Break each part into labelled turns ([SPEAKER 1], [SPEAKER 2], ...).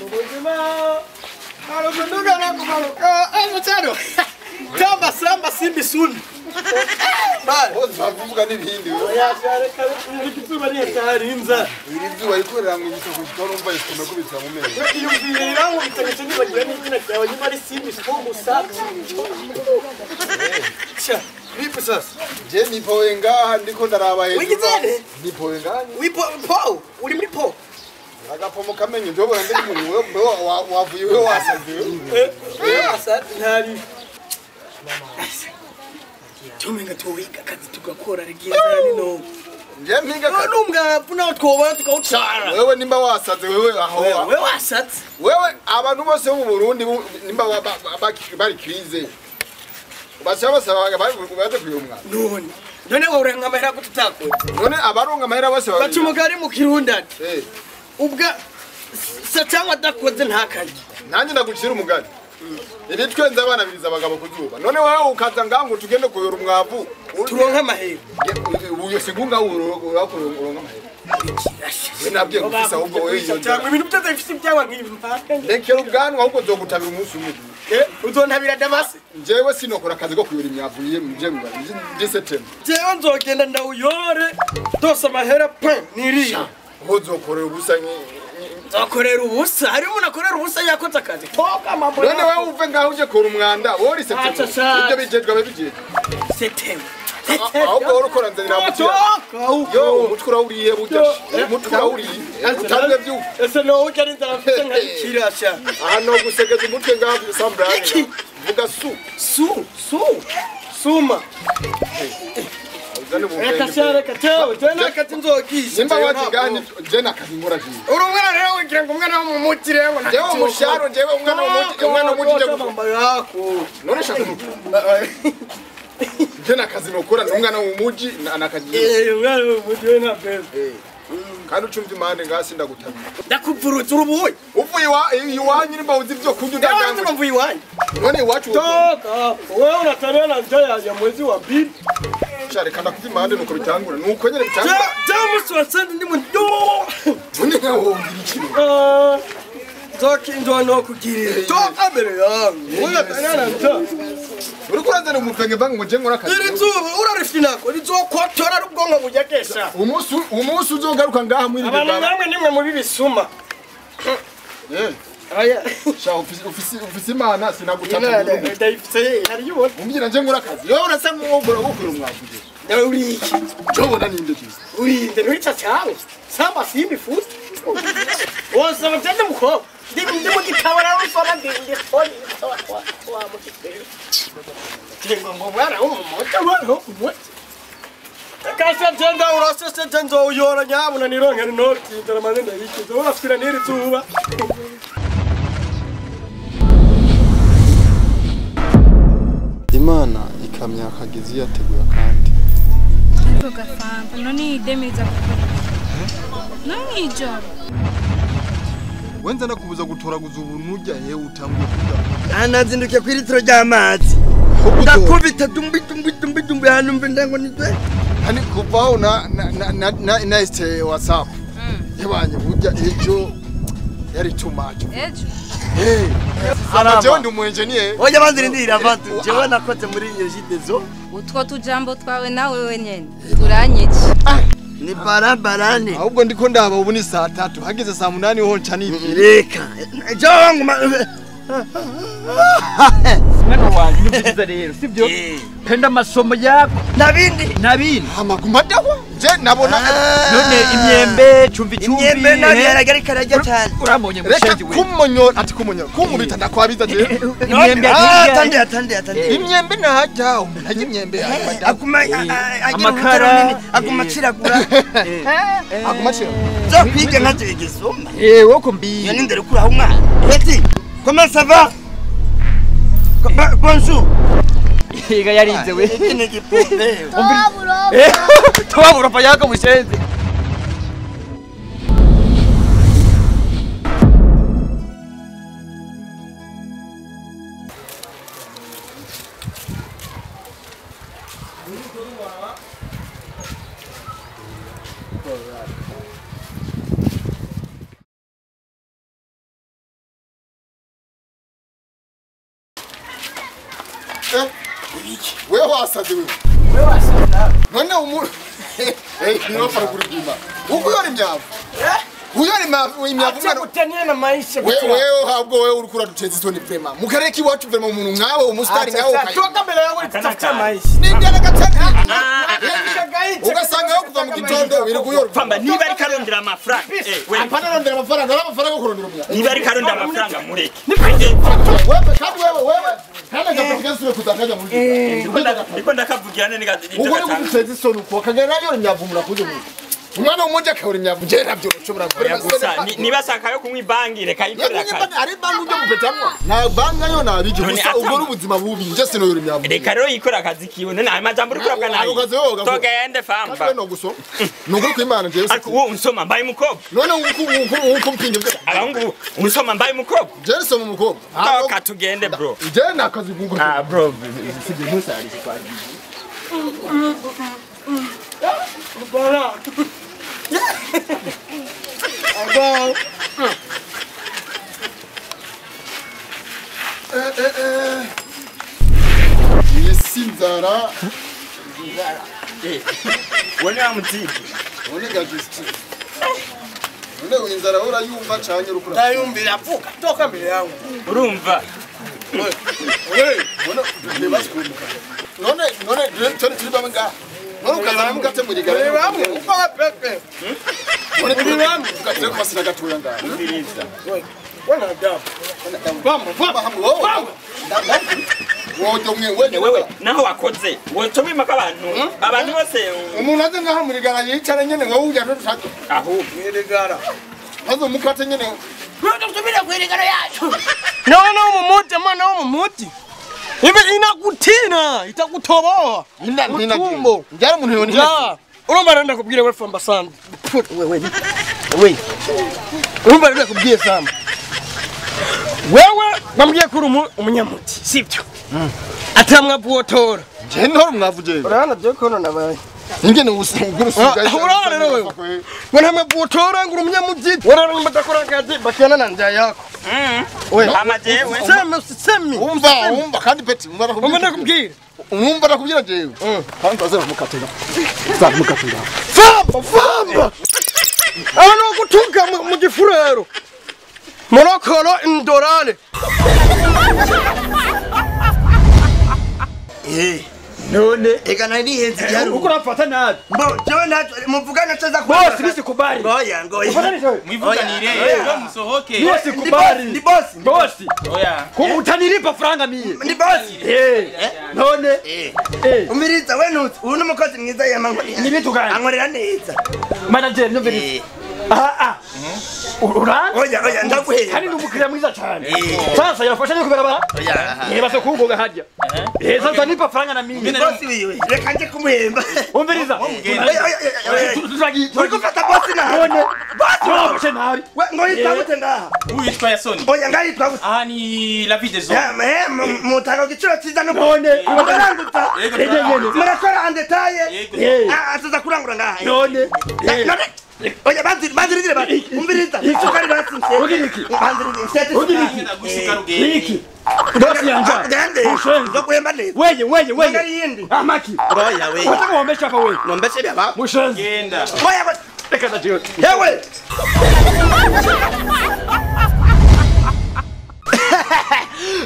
[SPEAKER 1] Ubuzima Marukunduga na kumaruka. Mutano. Tamba samba simbi suni. Bale.
[SPEAKER 2] Bavuga n'ibindi.
[SPEAKER 1] Oya reka izuba ritarinza.
[SPEAKER 2] Iri zuba rikorera mu bisoko kitorumva isome kubitsa mu mezi.
[SPEAKER 1] Iyumvira ngo bitageze nibagiwe n'izina ryawe nyuma ari simbi gusa. Cha, vipi sasa?
[SPEAKER 2] Je nipowe ngaha ndiko ndaraba hejuru.
[SPEAKER 1] Wigizene?
[SPEAKER 2] Nipowe ngaha.
[SPEAKER 1] Wipo po, uri muri po.
[SPEAKER 2] Agapomo kamenye ndobona ndi mu wewe wavuye wewe wasaze.
[SPEAKER 1] Eh, asa ntari. Tumenga tuwiga akazi tugakora rigiza nino.
[SPEAKER 2] Nje mpiga
[SPEAKER 1] kazi. N'umwavu nawo twobona tukawucara.
[SPEAKER 2] Wewe nimba wasaze wewe aho.
[SPEAKER 1] Wewe wasaze.
[SPEAKER 2] Wewe abantu bose bo mu Burundi nimba bari crise. Basaba basaba baje kuyumwa.
[SPEAKER 1] None. None wowe urenga amahera gututakoze.
[SPEAKER 2] None abaronga amahera bose
[SPEAKER 1] baca umugari mu Kirundi ati.
[SPEAKER 2] Eh.
[SPEAKER 1] Ubwa se cyangwa adakoze ntakarye.
[SPEAKER 2] Nanjye ndagucira umugani. Ibitwenza abana biriza abagabo kuzuba. None wewe ukaza ngango tugende kuyora umwavu
[SPEAKER 1] turonka amahera.
[SPEAKER 2] Uyo sigunga uronka amahera. We nabwiye gufisa ahubwo wewe iyo.
[SPEAKER 1] Cyangwa ibintu byose bifite ibyawa nk'ibi mpaka.
[SPEAKER 2] Rekera ubwanwa ahubwo nzogutabira umunsi umwe.
[SPEAKER 1] Uzontabira damasi?
[SPEAKER 2] Jewe sinokora akazi ko kuyora imyavu yiye mje mje setemu.
[SPEAKER 1] Jewe nzogenda ndawuyore dose amahera pe niriya.
[SPEAKER 2] Uzokorera ubusa
[SPEAKER 1] nzokorera ubusa. Hari umuntu akorera ubusa yakoze akazi. Toka mambo.
[SPEAKER 2] None wewe uve ngaho uje kora umwanda wori setemu. Ibyo bijejwe ababijejwe.
[SPEAKER 1] Setemu.
[SPEAKER 2] Ahubwo urukora nzanira mutira. Yo umutwe urawuriye burya. Umutwe urawuriye. Utanze byu.
[SPEAKER 1] Ese no ujya ari nzara mfite nkayikirasha.
[SPEAKER 2] Aha gusegeza umutwe ngaho sambrani. Vuga su.
[SPEAKER 1] Su su. Suma. Reka sha reka tewe tena kati nzogisha.
[SPEAKER 2] Nimba watigani je nakazi ngora jiye.
[SPEAKER 1] Uri umwana rero wigira ngo umwana wo mu muti rero ngo
[SPEAKER 2] jewe umusharo jewe umwana wo muti umwana wo muti je
[SPEAKER 1] mambo yako.
[SPEAKER 2] None shaka je nakazi nokora n'umwana wo muji nakaji.
[SPEAKER 1] Eh umwana wo muji we na bebe.
[SPEAKER 2] Eh. Kandi ucumva imande ngasi ndagutabira.
[SPEAKER 1] Ndakuvurutse urubuye.
[SPEAKER 2] Uvuye wa iwanyu nimba uzi byo kurya
[SPEAKER 1] ndanganga. Mvuye iwanyu.
[SPEAKER 2] None iwacu.
[SPEAKER 1] Toka. Wewe unatabia na njaa ya mwezi wa pili.
[SPEAKER 2] Share kanda kuva imande nuko bitangura. Nuko nyene bitangura.
[SPEAKER 1] Ja musi wa sandi ndi mu.
[SPEAKER 2] None nkaho ngira iki?
[SPEAKER 1] Zoki ndo no kugirira. Toka mbere yangu. Wewe unatabia na njaa.
[SPEAKER 2] Uri kuranzana umuvenge bangu ngo je nkora akazi.
[SPEAKER 1] Iri zuba urarifinako rizokotora rubwonko bujakesha.
[SPEAKER 2] Umunsi uzogaruka ngaha mwiri
[SPEAKER 1] baba. Abantu namwe nimwe muri bisuma.
[SPEAKER 2] Eh.
[SPEAKER 1] Aya.
[SPEAKER 2] Sha ufisi imana sinagutata.
[SPEAKER 1] Ndayifise hari yubona.
[SPEAKER 2] Umbwira nje nkora akazi. Wewe urasa nk'uwogora gukora umwavu je.
[SPEAKER 1] Nawe uri iki?
[SPEAKER 2] Jobona ninde je?
[SPEAKER 1] Urinde nurica cyawe. Samba simbi futi. Wose mutende mukobwa. Ndi mu gitabo narusoma ndi ndi wa mu gitabo. Tengo ngo mwana w'umumoto mwana w'umumoto. Kasa tenda urasese tenzo uyora nyabuna nironkera inoti nzara maze ndayikiza urafira n'iri zuba.
[SPEAKER 2] Imana ikamya akagezi yateguye kandi.
[SPEAKER 3] Ariko gafamba none idemeza gukora. None ijoro.
[SPEAKER 2] Wenza nakubuza gutoraguza ubuntu ujya he utanguye kurya.
[SPEAKER 4] Anazindukiye ku litiro ry'amazi. Ndakubita dumbi dumbi dumbi dumbi hano mbe ndango nitwe.
[SPEAKER 2] Hani kuvaho na na na na na este WhatsApp. Yabanye burya ejo yari too much.
[SPEAKER 3] Ejo.
[SPEAKER 2] Eh. Ama jewe ndi umu engineer.
[SPEAKER 4] Oya banzira ndira abantu. Jewe nakoze muri Regideso.
[SPEAKER 5] Utwo tujambo twawe nawe wenyene. Turanyica.
[SPEAKER 4] Ni barabarane.
[SPEAKER 2] Ahubwo ndiko ndaba ubu ni saa 3 hageze saa 8 ho nca nipfira.
[SPEAKER 4] Reka. Jewe nguma
[SPEAKER 6] mwana wanjye nibyiza rero sibyo penda amasomo yako
[SPEAKER 4] nabindi
[SPEAKER 6] nabindi
[SPEAKER 2] amaguma dawa je nabona
[SPEAKER 6] none imyembe cumbi cumbi
[SPEAKER 4] imyembe nabyaraga ariko arajya cyane
[SPEAKER 6] uramonye
[SPEAKER 2] reka kumonyora ati kumonyora kumubita ndakwabiza je
[SPEAKER 6] imyembe
[SPEAKER 4] atande atande atande
[SPEAKER 2] imyembe najya umuntu ajya imyembe
[SPEAKER 4] aguma agira aguma aciragura
[SPEAKER 2] aguma aciragura
[SPEAKER 4] zo kwiga nkaje igisuma
[SPEAKER 6] eh woko mbi
[SPEAKER 4] yo nindere kuraho umwana eti comment ça va? Bonjour.
[SPEAKER 6] Iga yarinze we.
[SPEAKER 4] Iki ni igipupe.
[SPEAKER 6] Twabura pa yako mushenzi.
[SPEAKER 1] Iki.
[SPEAKER 2] Wewe wasaze wewe.
[SPEAKER 1] Wewe wasaze nawe.
[SPEAKER 2] None umuntu niwe farugurima. Ukuyora imyavu. Uyora imyavu
[SPEAKER 1] Acha kutania na maisha.
[SPEAKER 2] Wewe habwo wewe urikura duteza isoni vrema. Mukareka iwacu vrema umuntu nkawe umusitari nkawe.
[SPEAKER 1] Toka mbele yangu nitafuta maisha.
[SPEAKER 2] Nindi gatatu. Ugasanga yo kuva mu gitondo biri kuyora.
[SPEAKER 7] Famba niba ari karondera amafaranga.
[SPEAKER 2] Apana rondera amafaranga, ari amafaranga kurondera umya.
[SPEAKER 7] Niba ari karondera amafaranga mureke.
[SPEAKER 2] Wewe kandi wewe kandi gavuga sure kuzakaja muri.
[SPEAKER 7] Ndiko ndakavugira nene
[SPEAKER 2] gato. Uko ni guteza isoni uko kagera yo imyavu murakuze mu. Umwana w'umuja akabura imyavu je navyo ushobora
[SPEAKER 7] gukora. Niba saka yo kunywa ibangi reka yikorera
[SPEAKER 2] akazi. Ari bangi ujye mupetamwa. Na banga yo nabije gusa ubwo n'ubuzima bubi nje sinoyora imyavu.
[SPEAKER 7] Reka rero yikora akazi kiwe none ayo majambo uri kurabwa nayo. Togende famba.
[SPEAKER 2] Kandi no guso. Nuko kwimana je.
[SPEAKER 7] Ariko uwo unsoma mbaye umukobwa.
[SPEAKER 2] None uko mpinge bwe.
[SPEAKER 7] Abahungu unsoma mbaye umukobwa.
[SPEAKER 2] Je nsoma umukobwa.
[SPEAKER 7] Toka tugende bro.
[SPEAKER 2] Je nakazi bungo.
[SPEAKER 7] Ah bro sibye ntusarije kwa.
[SPEAKER 1] Bora. Agora.
[SPEAKER 2] Sinzara.
[SPEAKER 7] Wone amutiki.
[SPEAKER 2] Wone gajusti. Wone inzara ora yumva canye rukura.
[SPEAKER 1] Ndayumvira avuka toka mbere yangu.
[SPEAKER 7] Urumva.
[SPEAKER 2] Wone ndebasikuruka. None turi bamwe ngaha. None ukazana mukate muri gare.
[SPEAKER 1] Bamwe uko pepe.
[SPEAKER 2] None turi bamwe ukatire kwasira gatoya ngaha.
[SPEAKER 7] Umviriza.
[SPEAKER 1] Wana damu. Bamba bamba
[SPEAKER 2] hamwe wowe. Wowe
[SPEAKER 7] wewe naho wakoze. Woto wimaka abantu. Abantu bose
[SPEAKER 2] umuntu aze ngaha muri gare yicara nyene wowe ujya rushaka.
[SPEAKER 7] Aho
[SPEAKER 1] mwirigara.
[SPEAKER 2] Maze mukate nyene.
[SPEAKER 1] None tusubira kwirigara yacu. None umumuti mwana w'umumuti. Ibi inakutina itakutoboa.
[SPEAKER 2] Nina njara umuntu yoni.
[SPEAKER 1] Urumva rero ndakubwira we famba samba. Wewe. Wewe. Urumva rero ndakubwiye samba. Wewe bambwiye kuri umunyamuti sibyo? Atamwavu wotora.
[SPEAKER 2] Je ntora umwavu je.
[SPEAKER 1] Urabona byo kono nabaye.
[SPEAKER 2] Ingene usugura.
[SPEAKER 1] Urabona rero wewe. Ngo ntamwavu wotora ngo umunyamuti. Urabona mbadakora akazi bakiana na njya yako.
[SPEAKER 7] Wewe ama jewe.
[SPEAKER 1] Semi.
[SPEAKER 2] Umva kandi peti umva
[SPEAKER 1] ndakubwira.
[SPEAKER 2] Umva ndakubwira jewe. Kandi azera mukatega. Zamukatega.
[SPEAKER 1] Famba. Abantu gutuka mu gifurero. Morokoro indorale.
[SPEAKER 6] None
[SPEAKER 4] eka nari henzi gyaru.
[SPEAKER 6] Uko urafata nabi.
[SPEAKER 4] Mbo jewe nacho muvugana ceza
[SPEAKER 6] kwa. Boss bisikubali.
[SPEAKER 4] Ngoya ngoya.
[SPEAKER 8] Mwivuganire ngo musohoke.
[SPEAKER 6] Boss kubali.
[SPEAKER 4] Ndi boss.
[SPEAKER 6] Boss.
[SPEAKER 8] Oya.
[SPEAKER 6] Ko utaniripa franga miye.
[SPEAKER 4] Ndi boss.
[SPEAKER 6] None.
[SPEAKER 4] Umiriza we nutse uyu numukozi mwiza yamankorera.
[SPEAKER 6] Nibitugana.
[SPEAKER 4] Ankorera neza.
[SPEAKER 6] Manager numviriza. Uranzi?
[SPEAKER 4] Oya oya ndaguhera.
[SPEAKER 6] Hari n'umukiriya mwiza cyane. Sasa yafasha ni kubarabara?
[SPEAKER 4] Oya.
[SPEAKER 6] Yeba so kugoga hajya. Sasa nipa franga na mimi.
[SPEAKER 4] Boss wiwe. Reka nje kumuhemba.
[SPEAKER 6] Umviriza.
[SPEAKER 4] Oya oya oya. Uri gufata boss na.
[SPEAKER 6] None.
[SPEAKER 4] Boss
[SPEAKER 6] wawe nabi.
[SPEAKER 4] We ngo yitwa ngaha.
[SPEAKER 8] Uwitwa Yasoni.
[SPEAKER 4] Oya ngaha yitwa gute?
[SPEAKER 8] Aha ni la vie des hommes.
[SPEAKER 4] Mutanga igiciro cyiza no
[SPEAKER 6] none.
[SPEAKER 4] Muraranguza. Murakora en detail. Azaza kurangura ngaha.
[SPEAKER 6] None.
[SPEAKER 4] None. Oya banzirire bati umviriza isukari batsinze
[SPEAKER 6] Ugiriki
[SPEAKER 4] banzirire
[SPEAKER 6] Ugiriki
[SPEAKER 8] Iki
[SPEAKER 6] Bosi yanja
[SPEAKER 4] ndokuhemba neza
[SPEAKER 6] weye weye weye
[SPEAKER 4] yindi
[SPEAKER 6] amaki
[SPEAKER 4] oya weye
[SPEAKER 6] wataka wombesha hapa wewe
[SPEAKER 4] nombeshe baba
[SPEAKER 6] mushenzi
[SPEAKER 8] genda
[SPEAKER 4] oya
[SPEAKER 6] reka ndajiyo
[SPEAKER 4] yewe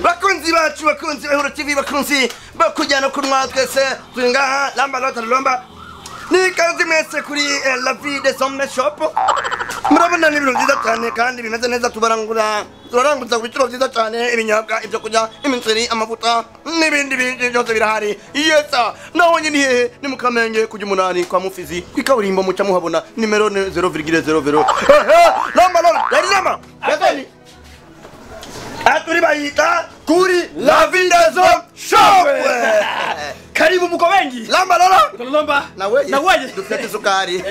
[SPEAKER 4] bakunzi bacu bakunzi ba Huro TV bakunzi bakujyana kunwa twese turi ngaha lamba lota lomba ni kazi mwese kuri La Vie des Hommes Shop murabona ni ibintu byiza cyane kandi bimeze neza tubarangura turaranguza ku biciro byiza cyane ibinyobwa ibyo kurya imiceri amavuta n'ibindi bintu byose birahari yesa naho nyine hehe ni mu Kamenge kujya umunani kwa Mufizi ku ikaburimbo muca muhabona nimero 0,00 lamba lamba yari lamba yari aturi bayita kuri La Vie des Hommes Shop.
[SPEAKER 6] Karibu mko wengi.
[SPEAKER 4] Lamba lolo.
[SPEAKER 6] Lamba.
[SPEAKER 4] Na wewe.
[SPEAKER 6] Na wewe.
[SPEAKER 4] Dufite sukari.